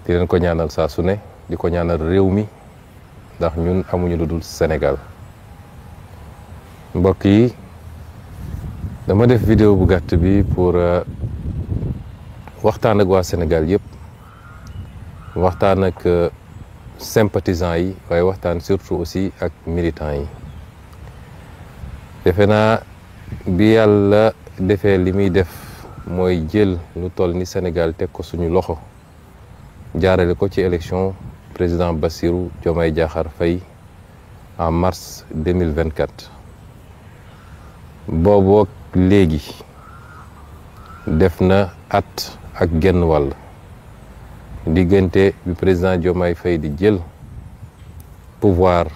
di leen ko ñaanal saa su ne di ko ñaanal réew mi ndax ñun amuñu lu dul Sénégal. mbokk yi dama def vidéo bu gàtt bi pour waxtaan ak waa Sénégal yëpp waxtaan ak sympathisants yi waaye waxtaan surtout aussi ak militants yi. defe naa bi yàlla defee li muy def mooy jël lu toll ni Sénégal teg ko suñu loxo jaarale ko ci élection président Bassirou Diomaye Diakhar Faye en mars 2024 booboo léegi def na at ak genn wàll diggante bi président Diomaye Faye di jël pouvoir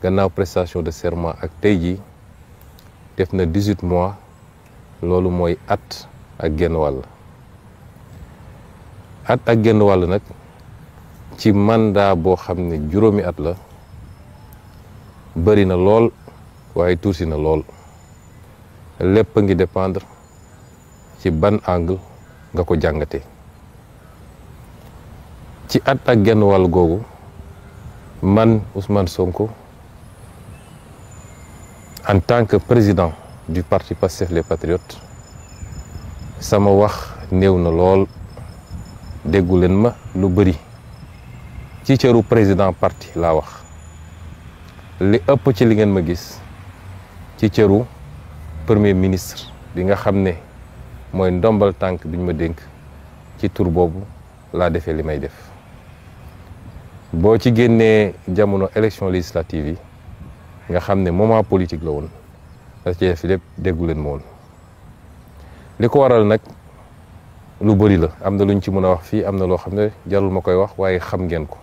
gannaaw prestation de serment ak tey ji def na 18 mois loolu mooy at ak genn wàll nag ci mandat boo xam ne juróomi at la bëri na lool waaye tuuti na lool lépp a ngi dépendre ci ban angle nga ko jàngate. ci at ak genn wàll googu man Ousmane Sonko en tant que président du parti Pastef les Patriotes sama wax néew na lool déggu leen ma lu bëri ci cëru président parti laa wax li ëpp ci li ngeen ma gis ci cëru premier ministre bi nga xam ne mooy ndombal tànk bi ñu ma dénk ci tur boobu laa defee li may def. boo ci génnee jamono élection législative yi nga xam ne moment politique la woon da ci def lépp déggu leen ma woon li ko waral nag lu bëri la am na luñ ci mën a wax fii am na loo xam ne jarul ma koy wax waaye xam ngeen ko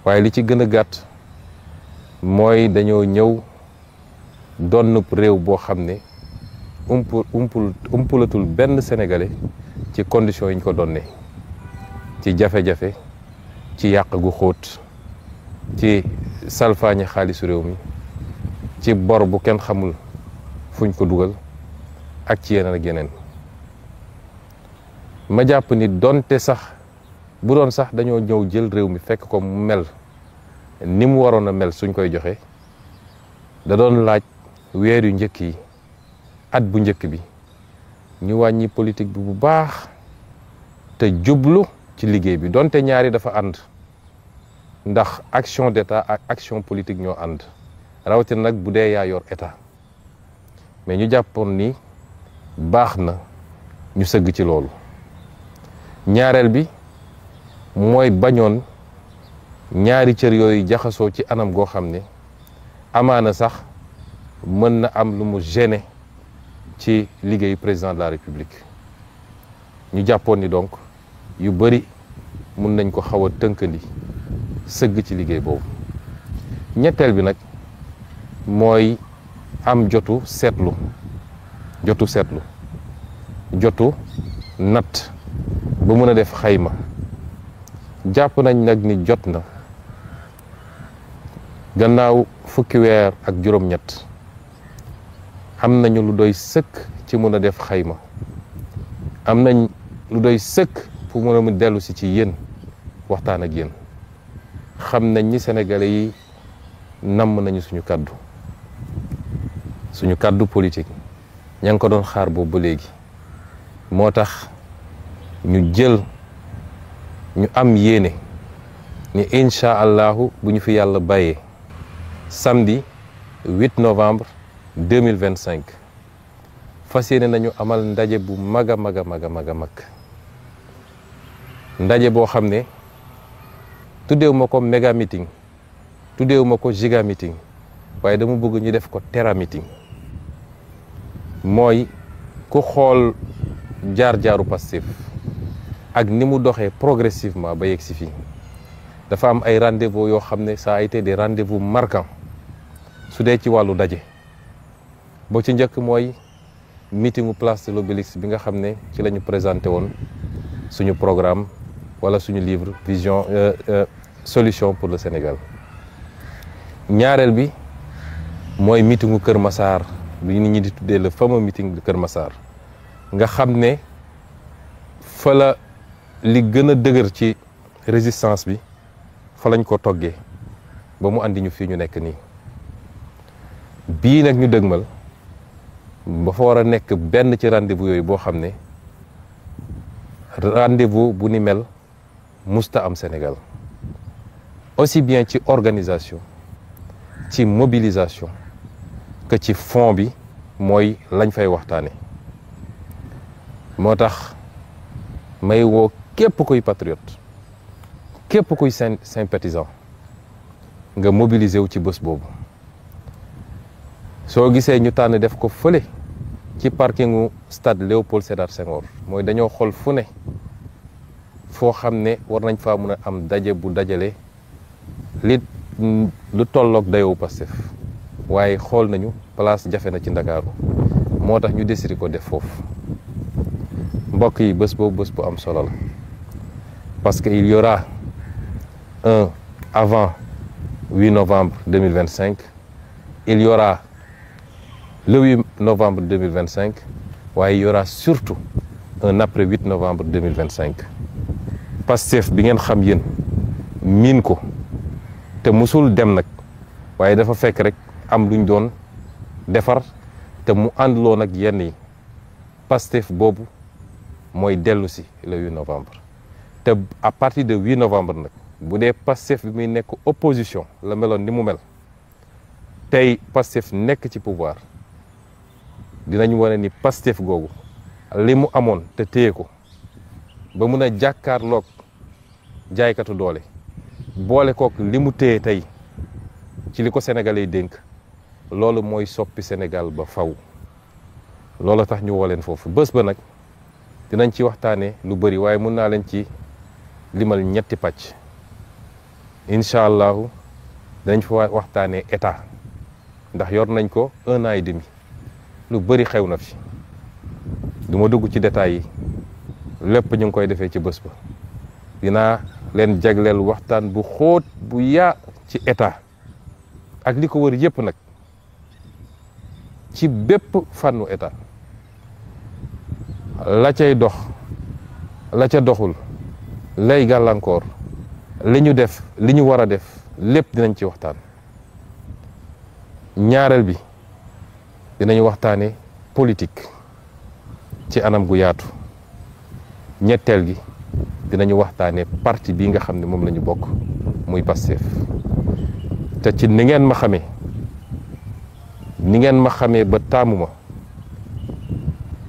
waaye li ci gën a gàtt mooy dañoo ñëw doon réew boo xam ne umpulatul benn sénégalais ci conditions yi ñu ko doonne ci jafe-jafe ci yàq gu xóot ci salfaañe xaalisu réew mi ci bor bu kenn xamul fuñ ko dugal ak ci yeneen ak yeneen. ma jàpp ni donte sax bu doon sax dañoo ñëw jël réew mi fekk ko mu mel ni mu waroon a mel suñ koy joxe da doon laaj weer yu njëkk yi at bu njëkk bi ñu wàññi politique bi bu baax te jublu ci liggéey bi donte ñaari dafa ànd ndax action d'état ak action politique ñoo ànd rawatina nag bu dee yaa yor état mais ñu jàppoon ni baax na ñu sëgg ci loolu. ñaareel bi mooy bañoon ñaari cër yooyu jaxasoo ci anam goo xam ne amaana sax mën na am lu mu gêner ci liggéeyu président de la république. ñu jàppoon ni donc yu bëri mun nañ ko xaw a tënkandi sëgg ci liggéey boobu. ñetteel bi nag mooy am jotu seetlu jotu natt ba mën a def xayma. jàpp nañ nag ni jot na gannaaw fukki weer ak juróom-ñett am nañu lu doy sëkk ci mën a def xayma am nañ lu doy sëkk pour mën a mu dellu si ci yéen waxtaan ak yéen. xam nañ ni sénégalais yi namm nañu suñu kàddu politique ña ngi ko doon xaar boobu ba léegi moo tax ñu am yéene ni incha allahu bu ñu fi yàlla bàyyee samedi 8 novembre 2025 fas yéene nañu amal ndaje bu mag a mag a mag a mag a mag ndaje boo xam ne tuddeewu ma ko méga meeting tuddeewu ma ko giga meeting waaye dama bëgg ñu def ko tera meeting. mooy ku xool jaar-jaaru Pastef ak ni mu doxee progressivement ba yegg si fii dafa am ay rendez-vous yoo xam ne ça a été des rendez-vous marquants su dee ci wàllu daje. boo ci njëkk mooy meetingu place de l'Obélisque bi nga xam ne ci la ñu présenté woon suñu programme wala suñu livre vision solution pour le Sénégal. ñaareel bi mooy meetingu Kër Massar bi nit ñi di tuddee le fameux meeting de Kër Massar nga xam ne fa la li gën a dëgër ci résistance bi fa lañ ko toggee ba mu andi ñu fii ñu nekk nii. bii nag ñu dëgmal ba fa war a nekk benn ci rendez-vous yooyu boo xam ne rendez-vous bu ni mel musta am Sénégal, aussi bien ci organisation ci mobilisation que ci fond bi mooy lañ fay waxtaane. moo tax may woo képp kuy patriote képp kuy sympathisant nga mobiliser wu ci bés boobu. soo gisee ñu tànn def ko fële ci parkingu stade Léopold Sédar Senghor mooy dañoo xool fu ne foo xam ne war nañ faa mun a am daje bu dajale lu tolloog dayoo Pastef, waaye xool nañu place jafe na ci Ndakaaru moo tax ñu décidé ko def foofu. mbokk yi bés boobu bés bu am solo la parce que il y aura un avant 8 novembre 2025, il y aura le 8 novembre 2025, waaye il y aura surtout un après 8 novembre 2025. Pastef bi ngeen xam yéen miin ko te musul dem nag waaye dafa fekk rek am luñ doon defar te mu àndloon ak yenn yi. Pastef boobu mooy dellu si le 8 novembre te à partir de 8 novembre nag bu dee Pastef bi muy nekk opposition la meloon ni mu mel tey Pastef nekk ci pouvoir dinañ wane ni Pastef googu li mu amoon te téye ko ba mun a jàkkaarloog jaaykatu doole boole kook li mu téye tey ci li ko Sénégalais yi dénk loolu mooy soppi Sénégal ba faw. loolu tax ñu woo leen foofu bés ba nag dinañ ci waxtaanee lu bëri waaye mun naa leen ci limal ñetti pàcc. incha allahu dinañ fa waxtaanee état ndax yor nañ ko 1 an et demi lu bëri xew na fi du ma dugg ci détails yi lépp ñu ngi koy defee ci bés ba. dinaa leen jagleel waxtaan bu xóot bu yaa ci état ak li ko wër yépp nag ci bépp fànnu état la cay dox la ca doxul lay gàllankoor li ñu def li ñu war a def lépp dinañ ci waxtaan. ñaareel bi dinañ waxtaane politique ci anam gu yaatu. ñetteel gi dinañu waxtaane parti bi nga xam ne moom la ñu bokk muy Pastef te ci ni ngeen ma xamee ba taamu ma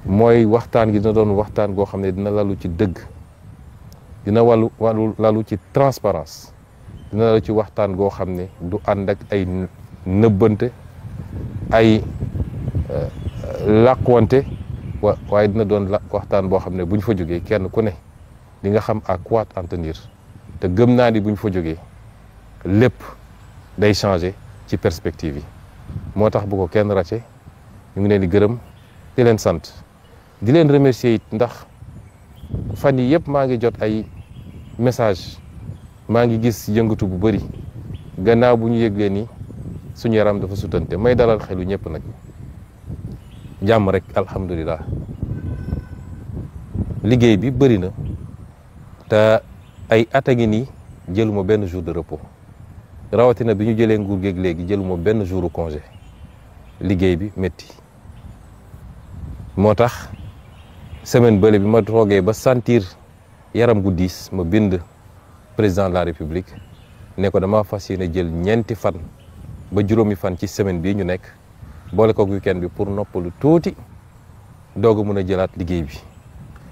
mooy waxtaan gi dina doon waxtaan goo xam ne dina lalu ci dëgg, dina lalu ci transparence, dina lalu ci waxtaan goo xam ne du ànd ak ay nëbbante ay làqwante waaye dina doon waxtaan boo xam ne bu ñu fa jógee kenn ku ne di nga xam à quoi en tenir te gëm naa ni bu ñu fa jógee lépp day changer ci perspective yi. moo tax bu ko kenn raté ñu ngi leen di gërëm di leen sant di leen remercier it ndax fan yi yëpp maa ngi jot ay message maa ngi gis yëngatu bu bëri gannaaw bu ñu yëglee ni suñu yaram dafa sutante may dalal xelu ñëpp nag jàmm rek alhamdulilah. liggéey bi bëri na te ay at a ngi nii jëluma benn jour de repos rawatina bi ñu jëlee nguur géeg léegi jëluma benn jour congé. liggéey bi métti moo tax semaine bële bi ma toogee ba sentir yaram gu diis ma bind président de la république ne ko dama fas yéene jël 4 fan ba juróomi fan ci semaine bii ñu nekk boole ko weekend bi pour noppalu tuuti doog a mën a jëlaat liggéey bi.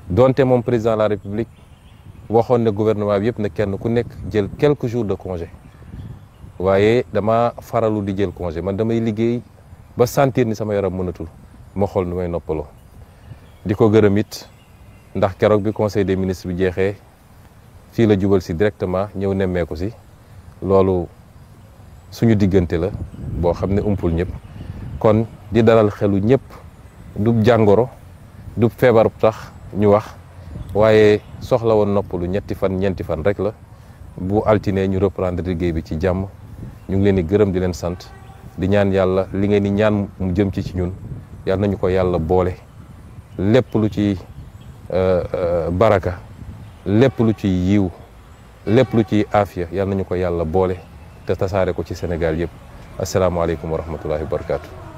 donte moom président de la république waxoon ne gouvernement bi yëpp ne kenn ku nekk jël quelques jours de congé waaye dama faralu di jël congé man damay liggéey ba sentir ni sama yaram mënatul ma xool nu may noppaloo. di ko gërëm it ndax keroog bi conseil des ministres bi jeexee fii la jubal si directement ñëw nemmeeku si loolu suñu diggante la boo xam ne umpul ñëpp kon di dalal xelu ñëpp du jàngoro du feebar bu tax ñu wax waaye soxla woon noppalu 2 fan 4 fan rek la bu altine ñu reprendre liggéey bi ci jàmm. ñu ngi leen di gërëm di leen sant di ñaan yàlla li ngeen di ñaan mu jëm ci ñun yàlla nañu ko yàlla boole lépp lu ci baraka lépp lu ci yiw lépp lu ci aafiya yal nañu ko yàlla boole te tasaare ko ci Sénégal yëpp asalaamaaleykum wa rahmatullahi wa barakaatu.